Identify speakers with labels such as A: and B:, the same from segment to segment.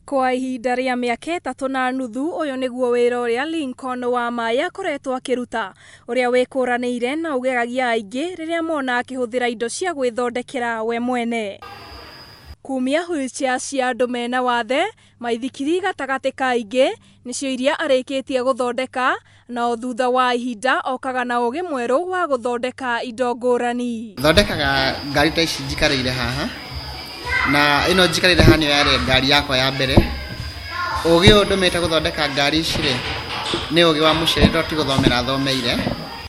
A: Kwa ihinda rĩa mĩaka 3.5, ũyũ nĩguo wĩra ũrĩa Lincoln Wamaĩ akoretwo akĩruta, ũrĩa wĩkũranĩire na ũgegagia aingĩ rĩrĩa mona akĩhũthĩra indo cia gwĩthondekera we mwene. Kumia wheelchair cia andũ mena wathe, maithikiri gatagatĩ ka ingĩ, nĩcio iria arĩkĩtie gũthondeka, na o thutha wa ihinda okaga na ũgĩ mwerũ wa gũthondeka indo ngũrani.
B: Thondekaga ngari ta ici njikarĩire haha, na ĩno njikarĩire haha nĩyo yarĩ ngari yakwa ya mbere. Ũgĩ ũyũ ndũmĩrĩte gũthondeka ngari ici rĩ, nĩ ũgĩ wa mũciari tondũ ti gũthomera thomeire.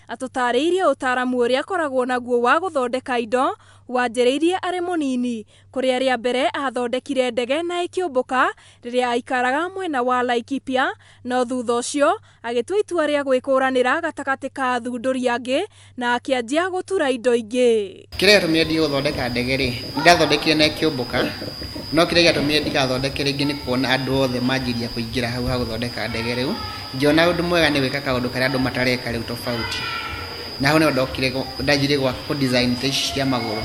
A: Atũtarĩirie ũtaaramu ũrĩa akoragwo naguo wa gũthondeka indo wanjĩrĩirie arĩ mũnini, kũrĩa rĩa mbere athondekire ndege na ĩkĩũmbũka rĩrĩa aikaraga mwena wa Laikipia, no thutha ũcio agĩtua itua rĩa gwĩkũranĩra gatagatĩ ka athundũri angĩ na akĩanjia gũtura indo ingĩ.
B: Kĩrĩa gĩatũmire ndige gũthondeka ndege rĩ, nĩndathondekire na ĩkĩũmbũka, no kĩrĩa gĩatũmire ndigathondeke rĩngĩ nĩ kuona andũ othe manjirie kũingĩra hau ha gũthondeka ndege rĩu, ngĩona ũndũ mwega nĩ gwĩka kaũndũ karĩa andũ matareka rĩu tofauti. Na hau nĩho ndokire ndanjirie kũ design ta ici cia magũrũ.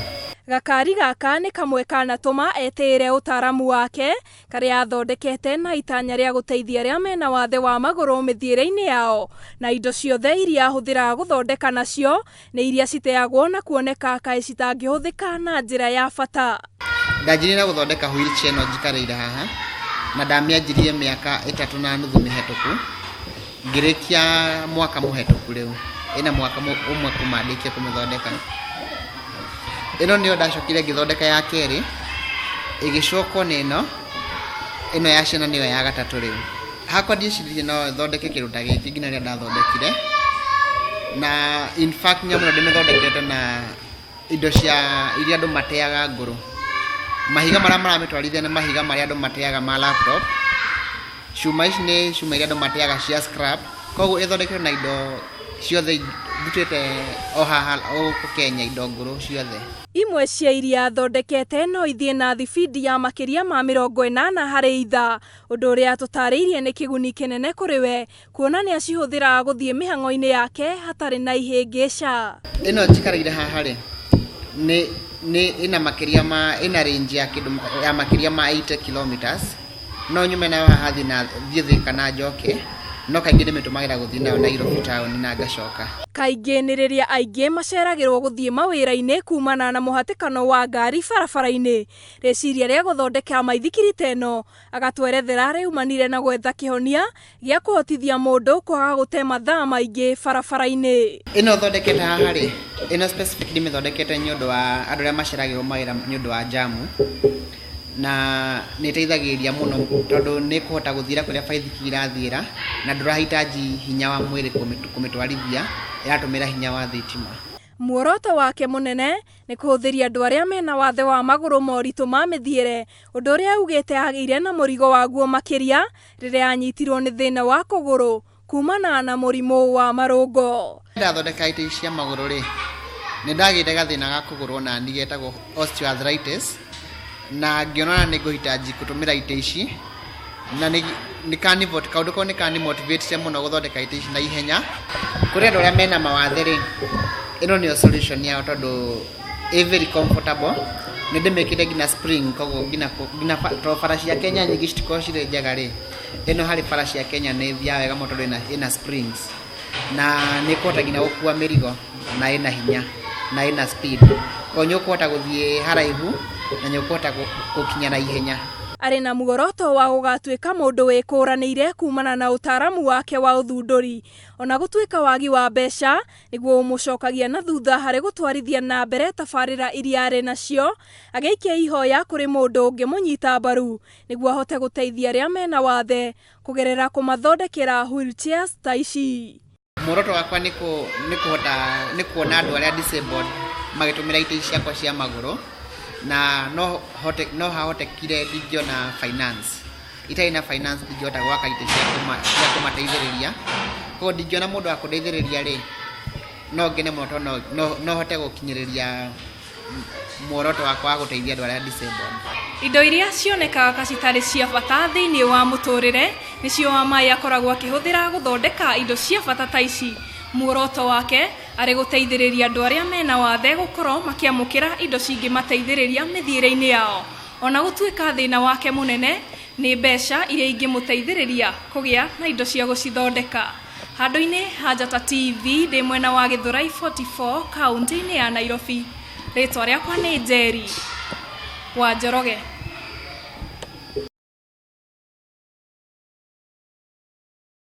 A: Gakari gaka nĩ kamwe kanatũma etĩĩre ũtaaramu wake karĩa athondekete na itanya rĩa gũteithia arĩa mena wathe wa magũrũ mĩthiĩre-inĩ yao, na indo ciothe iria ahũthĩraga gũthondeka nacio nĩ iria citeagwo na kuoneka kaĩ citangĩhũthĩka na njĩra ya bata.
B: Ndanjirie na gũthondeka wheelchair ĩno njikarĩire haha, na ndamĩanjirie mĩaka 3.5 mĩhetũku, ngĩrĩkia mwaka mũhetũku rĩu, ĩna mwaka ũmwe kuma ndĩkie kũmĩthondeka. Ĩno nĩyo ndacokire ngĩthondeka ya kerĩ, ĩgĩcokwo nĩ ĩno, ĩno ya ciana nĩyo ya gatatũ rĩu. Hakwa ndieciririe no thondeke kĩndũ ta gĩkĩ nginya rĩrĩa ndathondekire, na in fact nyamũ ĩno ndĩmĩthondekete na indo cia iria andũ mateaga ngũrũ. Mahiga marĩa maramĩtwarithia nĩ mahiga marĩa andũ mateaga ma laptop, cuma ici nĩ cuma iria andũ mateaga cia scrap, koguo ĩthondeketwo na indo ciothe ndutĩte o haha gũkũ Kenya, indo ngũrũ ciothe.
A: Imwe cia iria athondekete no ithiĩ na thibindi ya makĩria ma 80 harĩ ithaa, ũndũ ũrĩa atũtarĩirie nĩ kĩguni kĩnene kũrĩ we, kuona nĩ acihũthĩraga gũthiĩ mĩhang'o-inĩ yake hatarĩ na ihĩngĩca.
B: Ĩno njikarĩire haha rĩ, nĩ ĩna makĩria ma, ĩna range ya kĩndũ ya makĩria ma 80 kilometers, no nyume nayo haha thiĩ na thiĩ Thika na njoke, no kaingĩ ndĩmĩtũmagĩra gũthiĩ nayo Nairobi town na ngacoka.
A: Kaingĩ nĩ rĩrĩa aingĩ maceragĩrwo gũthiĩ mawĩra-inĩ kumana na mũhatĩkano wa ngari barabara-inĩ. Rĩciria rĩa gũthondeka maithikiri ta ĩno agatwerethera rĩumanire na gwetha kĩhonia gĩa kũhotithia mũndũ kwaga gũte mathaa maingĩ barabara-inĩ.
B: Ĩno thondekete haha rĩ, ĩno specific ndĩmĩthondekete nĩ ũndũ wa andũ arĩa maceragĩrwo mawĩra nĩ ũndũ wa jamu, na nĩ ĩteithagĩrĩria mũno tondũ nĩ ĩkũhota gũthiĩra kũrĩa baithikiri irathiĩra na ndũrahitaji hinya wa mwĩrĩ kũmĩtwarithia, ĩratũmĩra hinya wa thitima.
A: Muoroto wake mũnene nĩ kũhũthĩria andũ arĩa mena wathe wa magũrũ moritũ ma mĩthiĩre, ũndũ ũrĩa augĩte agĩire na mũrigo waguo makĩria rĩrĩa anyitirwo nĩ thĩna wa kũgũrũ kumana na mũrimũ wa marũngo.
B: Ndathondeka itĩ cia magũrũ rĩ, nĩ ndagĩire gathĩna ga kũgũrũ na nĩ getagwo osteoarthritis, na ngĩona nĩ ngũhitaji gũtũmĩra itĩ ici, na nĩ kaũndũ kau nĩ kani motivate mũno gũthondeka itĩ ici na ihenya. Kũrĩ andũ arĩa mena mawathe rĩ, ĩno nĩyo solution yao tondũ ĩ very comfortable, nĩ ndĩmĩkĩrĩte nginya spring, koguo nginya tondũ bara cia Kenya nyingĩ citikoragwo cirĩ njega rĩ, ĩno harĩ bara cia Kenya nĩ ĩthiaga wega mũno tondũ ĩna springs, na nĩ ĩkũhota nginya gũkua mĩrigo na ĩna hinya na ĩna speed, koguo nĩ ũkũhota gũthiĩ haraihu na nĩ ũkũhota gũkinya na ihenya.
A: Arĩ na muoroto wa gũgatuĩka mũndũ wĩkũranĩire kumana na ũtaaramu wake wa ũthundũri, ona gũtuĩka wagi wa mbeca nĩguo ũmũcokagia na thutha harĩ gũtwarithia na mbere tabarĩra iria arĩ nacio, agĩikia ihoya kũrĩ mũndũ ũngĩmũnyita mbaru nĩguo ahote gũteithia arĩa mena wathe kũgerera kũmathondekera wheelchairs ta ici.
B: Muoroto wakwa nĩ kũhota nĩ kuona andũ arĩa disabled magĩtũmĩra itĩ ciakwa cia magũrũ, na no hahotekire ndingĩona finance. Itarĩ na finance ndingĩhota gwaka itĩ cia kũmateithĩrĩria. Koguo ndingĩona mũndũ wa kũndeithĩrĩria rĩ, no ngene mũno tondũ no hote gũkinyĩrĩria muoroto wakwa wa gũteithia andũ arĩa disabled.
A: Indo iria cionekaga ta citarĩ cia bata thĩinĩ wa mũtũrĩre nĩcio Wamaĩ akoragwo akĩhũthĩra gũthondeka indo cia bata ta ici. Muoroto wake arĩ gũteithĩrĩria andũ arĩa mena wathe gũkorwo makĩamũkĩra indo cingĩmateithĩrĩria mĩthiĩre-inĩ yao. Ona gũtuĩka thĩna wake mũnene Nĩ mbeca iria ingĩmũteithĩrĩria kũgĩa na indo cia gũcithondeka. Handũ-inĩ ha Njata TV ndĩ mwena wa Gĩthũrai 44 kaũntĩ-inĩ ya Nairobi. Rĩtwa rĩakwa nĩ Njeri wa Njoroge.